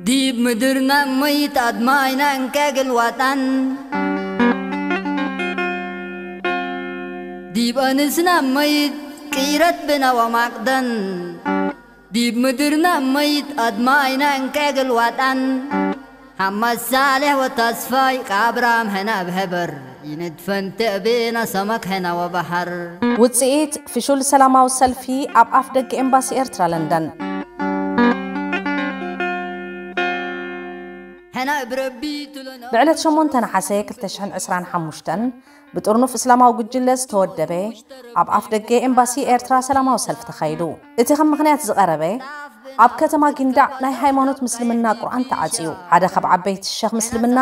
ዲብ ምድርና መይት ኣድማይና እንከ ግልዋጣን፣ ዲብ ኣንስና መይት ቅይረት ብና ወማቅደን፣ ዲብ ምድርና መይት ኣድማይና እንከ ግልዋጣን፣ ሓማስ ሳሌሕ ወታስፋይ ቃብራም ሕና ብሕበር ይንድፈን ትዕቤና ሰመክ ሕና ወባሕር። ውጽኢት ፍሹል ሰላማዊ ሰልፊ ኣብ ኣፍ ደገ ኤምባሲ ኤርትራ ለንደን። ሕና ብረቢ ትለና ብዕለት ሸሞንተ ነሓሰ ክልተ ሽሕን ዕስራን ሓሙሽተን ብጥርኑፍ እስላማዊ ጉጅለ ዝተወደበ ኣብ ኣፍ ደገ ኤምባሲ ኤርትራ ሰላማዊ ሰልፊ ተኻይዱ። እቲ ከም ምኽንያት ዝቐረበ፣ ኣብ ከተማ ጊንዳዕ ናይ ሃይማኖት ምስልምና ቁርኣን ተዓጽዩ፣ ሓደ ካብ ዓበይቲ ሸኽ ምስልምና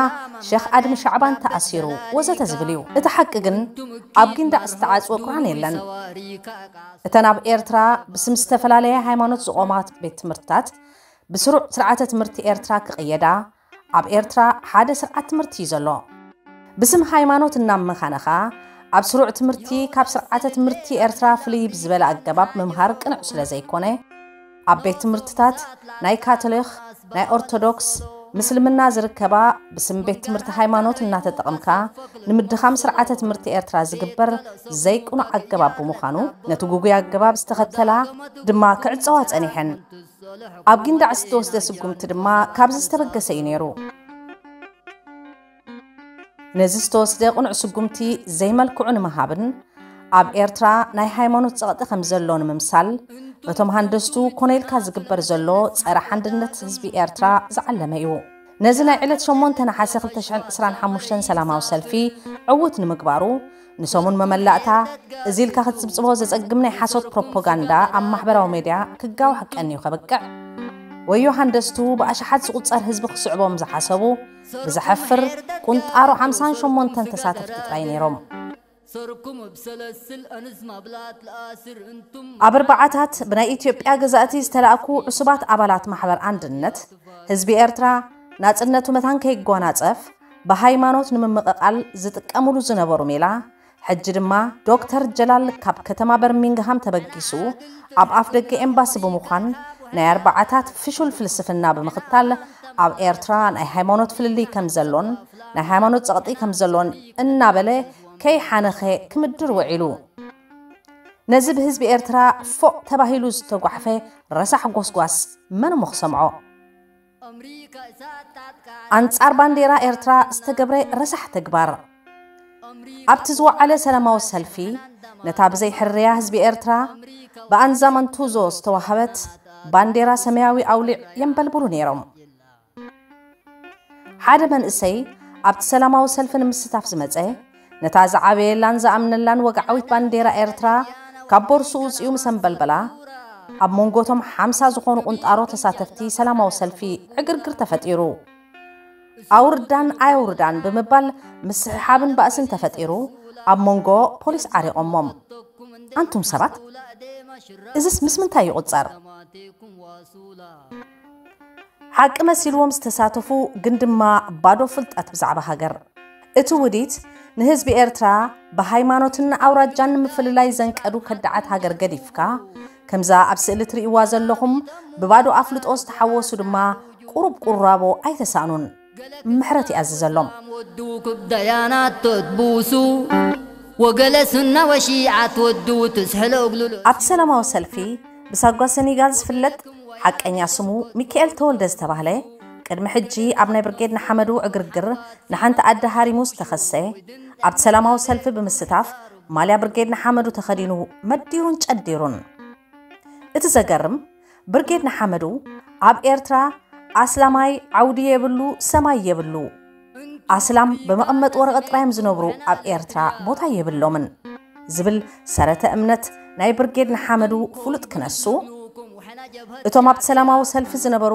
ሸኽ ኣድም ሻዕባን ተኣሲሩ፣ ወዘተ ዝብል እዩ። እቲ ሓቂ ግን፣ ኣብ ጊንዳዕ ዝተዓጽወ ቁርኣን የለን። እተን ኣብ ኤርትራ ብስም ዝተፈላለየ ሃይማኖት ዝቖማ ቤት ትምህርትታት፣ ብስሩዕ ስርዓተ ትምህርቲ ኤርትራ ክቕየዳ፣ ኣብ ኤርትራ ሓደ ስርዓት ትምህርቲ እዩ ዘሎ። ብስም ሃይማኖት እናመኻነኻ፣ ኣብ ስሩዕ ትምህርቲ ካብ ስርዓተ ትምህርቲ ኤርትራ ፍልይ ብዝበለ ኣገባብ ምምሃር ቅኑዕ ስለ ዘይኮነ፣ ኣብ ቤት ትምህርትታት ናይ ካቶሊኽ፣ ናይ ኦርቶዶክስ፣ ምስልምና ዝርከባ፣ ብስም ቤት ትምህርቲ ሃይማኖት እናተጠቐምካ ንምድኻም ስርዓተ ትምህርቲ ኤርትራ ዝግበር ዘይቅኑዕ ኣገባብ ብምዃኑ፣ ነቲ ጉጉይ ኣገባብ ዝተኸተላ ድማ ክዕጸዋ ጸኒሐን። ኣብ ጊንዳዕ ዝተወስደ ስጉምቲ ድማ ካብዚ ዝተበገሰ እዩ ነይሩ። ነዚ ዝተወስደ ቅኑዕ ስጉምቲ ዘይመልክዑ ንምሃብን ኣብ ኤርትራ ናይ ሃይማኖት ጸቕጢ ከም ዘሎ ንምምሳል፣ በቶም ሃንደስቱ ኮነ ኢልካ ዝግበር ዘሎ ጸረ ሓንድነት ህዝቢ ኤርትራ ዝዓለመ እዩ። ነዚ ናይ ዕለት ሸሞንተ ነሓሰ ክልተ ሽሕን ዕስራን ሓሙሽተን ሰላማዊ ሰልፊ ዕዉት ንምግባሩ፣ ንሰሙን መመላእታ እዚ ኢልካ ክትጽብጽቦ ዘጸግም ናይ ሓሶት ፕሮፓጋንዳ ኣብ ማሕበራዊ ሜድያ ክጋዋሕ ቀንዩ ከብቅዕ፣ ወዮ ሃንደስቱ ብኣሽሓት ዝቑጸር ህዝቢ ክስዕቦም ዝሓሰቡ ብዘሐፍር ቁንጣሮ ሓምሳን ሸሞንተን ተሳተፍቲ ጥራይ ነይሮም። ሰርኩም ብሰለስል ኣንስ ማብላት ለኣስር እንቱም ኣብ ኣርባዓታት ብናይ ኢትዮጵያ ገዛእቲ ዝተላእኩ ዕሱባት ኣባላት ማሕበር ኣንድነት፣ ህዝቢ ኤርትራ ናጽነቱ መታን ከይጓናጸፍ ብሃይማኖት ንምምቕቓል ዝጥቀሙሉ ዝነበሩ ሜላ፣ ሕጂ ድማ ዶክተር ጀላል ካብ ከተማ በርሚንግሃም ተበጊሱ ኣብ ኣፍ ደገ ኤምባሲ ብምዃን ናይ ኣርባዓታት ፍሹል ፍልስፍና ብምኽታል ኣብ ኤርትራ ናይ ሃይማኖት ፍልልይ ከም ዘሎን ናይ ሃይማኖት ጸቕጢ ከም ዘሎን እናበለ ከይሓነኸ ክምድር ውዒሉ። ነዚ ብህዝቢ ኤርትራ ፎእ ተባሂሉ ዝተጓሕፈ ረሳሕ ጎስጓስ መን እሞ ክሰምዖ? ኣንጻር ባንዴራ ኤርትራ ዝተገብረ ረሳሕ ተግባር። ኣብቲ ዝወዓለ ሰላማዊ ሰልፊ፣ ነታ ብዘይ ሕርያ ህዝቢ ኤርትራ ብኣንዛ መንቱዞ ዝተዋህበት ባንዴራ ሰማያዊ ኣውሊዕ የንበልብሉ ነይሮም። ሓደ መንእሰይ ኣብቲ ሰላማዊ ሰልፊ ንምስታፍ ዝመጸ፣ ነታ ዝዓበየላን ዝኣምነላን ወግዓዊት ባንዴራ ኤርትራ ካብ ቦርስኡ ውጺኡ ምስ ኣንበልበላ፣ ኣብ መንጎቶም ሓምሳ ዝኾኑ ቁንጣሮ ተሳተፍቲ ሰላማዊ ሰልፊ ዕግርግር ተፈጢሩ። ኣውርዳን ኣየውርዳን ብምባል ምስሕሓብን ባእስን ተፈጢሩ፣ ኣብ መንጎ ፖሊስ ዓሪቖሞም። ኣንቱም ሰባት፣ እዝስ ምስ ምንታይ ይቑጸር? ሓቂ መሲልዎም ዝተሳተፉ ግን ድማ ባዶ ፍልጠት ብዛዕባ ሃገር። እቲ ውዲት ንህዝቢ ኤርትራ ብሃይማኖትን ኣውራጃን ንምፍልላይ ዘንቀዱ ከዳዓት ሃገር ገዲፍካ፣ ከምዛ ኣብ ስእሊ ትርእይዋ ዘለኹም ብባዶ ኣፍልጦ ዝተሓወሱ ድማ ቁሩብ ቁራቦ ኣይተሳእኑን። ምሕረት ይኣዝዘሎም። ወዱ ክብዳያናት ተትቡሱ ወገለ ሱና ወሺዓት ወዱ ትስሕሎ እግሉሉ ኣብቲ ሰላማዊ ሰልፊ ብሳጓ ሰኒጋል ዝፍለጥ ሓቀኛ ስሙ ሚካኤል ተወልደ ዝተባህለ፣ ቅድሚ ሕጂ ኣብ ናይ ብርጌድ ንሓመዱ ዕግርግር ንሓንቲ ኣደ ሃሪሙ ዝተኸሰ፣ ኣብቲ ሰላማዊ ሰልፊ ብምስታፍ ማልያ ብርጌድ ንሓመዱ ተኸዲኑ መዲሩን ጨዲሩን። እቲ ዘገርም፣ ብርጌድ ንሓመዱ ኣብ ኤርትራ ኣስላማይ ዓውዲ የብሉ፣ ሰማይ የብሉ። ኣስላም ብመቐመጢ ወረቐት ጥራይ እዮም ዝነብሩ፣ ኣብ ኤርትራ ቦታ የብሎምን ዝብል ሰረተ እምነት ናይ ብርጌድ ንሓመዱ ፍሉጥ ክነሱ፣ እቶም ኣብቲ ሰላማዊ ሰልፊ ዝነበሩ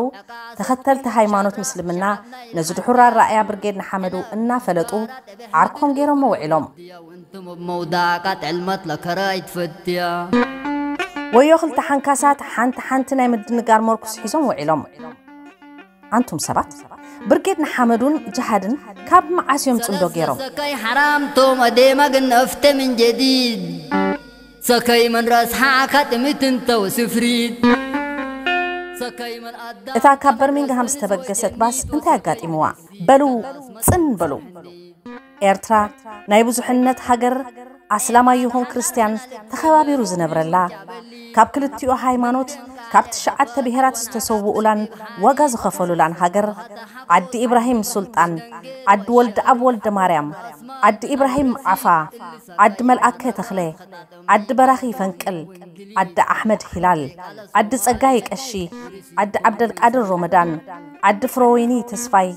ተኸተልቲ ሃይማኖት ምስልምና ነዚ ድሑር ኣረኣእያ ብርጌድ ንሓመዱ እናፈለጡ ዓርኮም ገይሮሞ ውዒሎም። ወዮ ወዮ ክልተ ሓንካሳት ሓንቲ ሓንቲ ናይ ምድንጋር መርኩስ ሒዞም ውዒሎም። ኣንቱም ሰባት፣ ብርጌድ ንሓመዱን ጅሃድን ካብ መዓስ እዮም ጽምዶ ገይሮም? ሰከይ ሓራምቶም ኣዴማ ግን ኣፍተ ምን ጀዲድ ሰከይ መን ራስ ሓዓካ ጥምት እንተው ስፍሪድ እታ ካብ በርሚንግሃም ዝተበገሰት ባስ እንታይ ኣጋጢምዋ? በሉ ጽን በሉ። ኤርትራ ናይ ብዙሕነት ሃገር፣ ኣስላማይ ይኹን ክርስትያን ተኸባቢሩ ዝነብረላ፣ ካብ ክልቲኡ ሃይማኖት፣ ካብ ትሽዓተ ብሄራት ዝተሰውኡላን ዋጋ ዝኸፈሉላን ሃገር፣ ዓዲ ኢብራሂም ሱልጣን፣ ዓዲ ወልደኣብ ወልደማርያም፣ ዓዲ ኢብራሂም ዓፋ፣ ዓዲ መልኣከ ተኽለ፣ ዓዲ በራኺ ፈንቅል፣ ዓዲ ኣሕመድ ሂላል፣ ዓዲ ጸጋይ ቀሺ፣ ዓዲ ዓብደልቃድር ሮመዳን፣ ዓዲ ፍረወይኒ ተስፋይ፣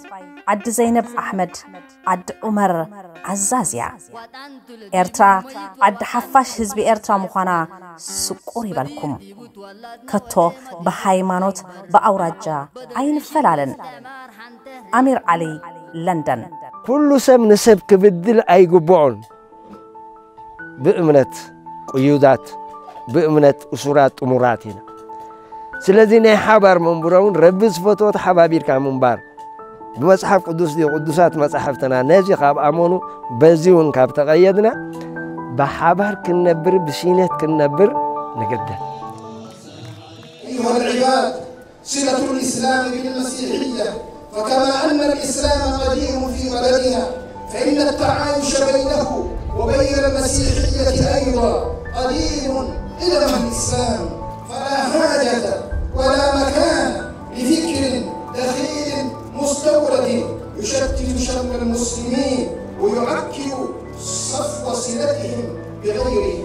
ዓዲ ዘይነብ ኣሕመድ፣ ዓዲ ዑመር ዓዛዝ እያ። ኤርትራ ዓዲ ሓፋሽ ህዝቢ ኤርትራ ምዃና ስቁር ይበልኩም። ከቶ ብሃይማኖት ብኣውራጃ ኣይንፈላለን። ኣሚር ዓሊ፣ ለንደን። ኩሉ ሰብ ንሰብ ክብድል ኣይግብኦን። ብእምነት ቅዩዳት፣ ብእምነት እሱራት ጥሙራት ኢና። ስለዚ ናይ ሓባር መንብሮ እውን ረቢ ዝፈትዎ ተሓባቢርካ ምንባር። ብመጽሓፍ ቅዱስ ድዩ ቅዱሳት መጻሕፍትና ነዚ ካብ ኣመኑ በዚ እውን ካብ ተቐየድና ብሓባር ክንነብር ብሲነት ክንነብር ንግደድ። أيها العباد، صلة الإسلام بالمسيحية، فكما أن الإسلام قديم في بلدنا، فإن التعايش بينه وبين المسيحية أيضا قديم إلى الإسلام، فلا حاجة ولا مكان لفكر دخيل مستورد يشتت شمل المسلمين ويعكر صفو صلتهم بغيره.